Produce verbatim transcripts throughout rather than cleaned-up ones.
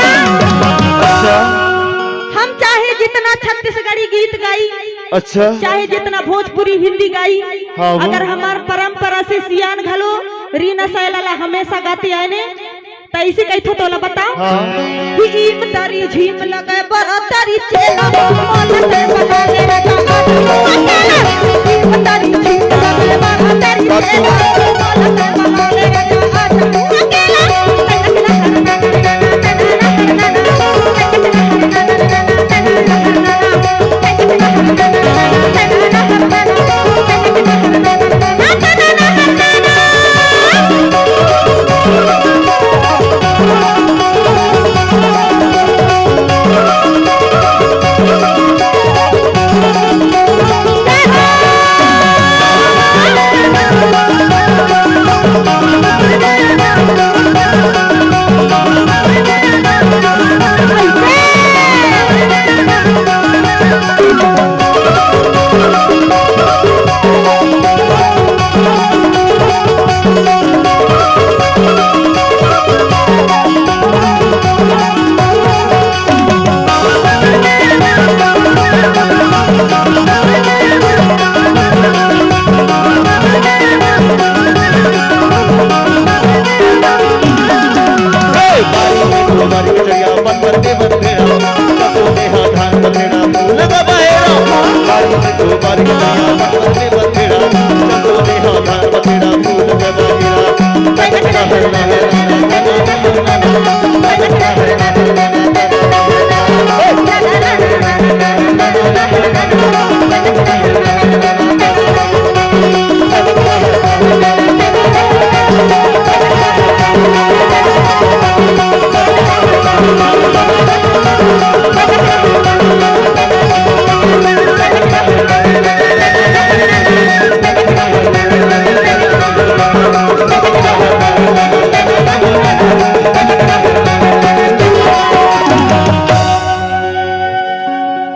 अच्छा। हम चाहे जितना छत्तीसगढ़ी गीत गाई, अच्छा। चाहे जितना भोजपुरी हिंदी गाई, हाँ, वो। अगर हमार परंपरा से सियान घलो रीना सैला ला हमेशा गाते आए ने, त ऐसे कहिथो तोला बताओ। हाँ। कि ईम तरी झीम लगे बर तरी चेला, मन से बना ले राजा आज। ईम तरी झीम लगे बर तरी चेला, मन से बना ले राजा आज।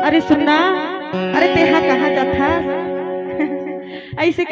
अरे सुनना, अरे तेहा कहाँ जाथस? ऐसे कह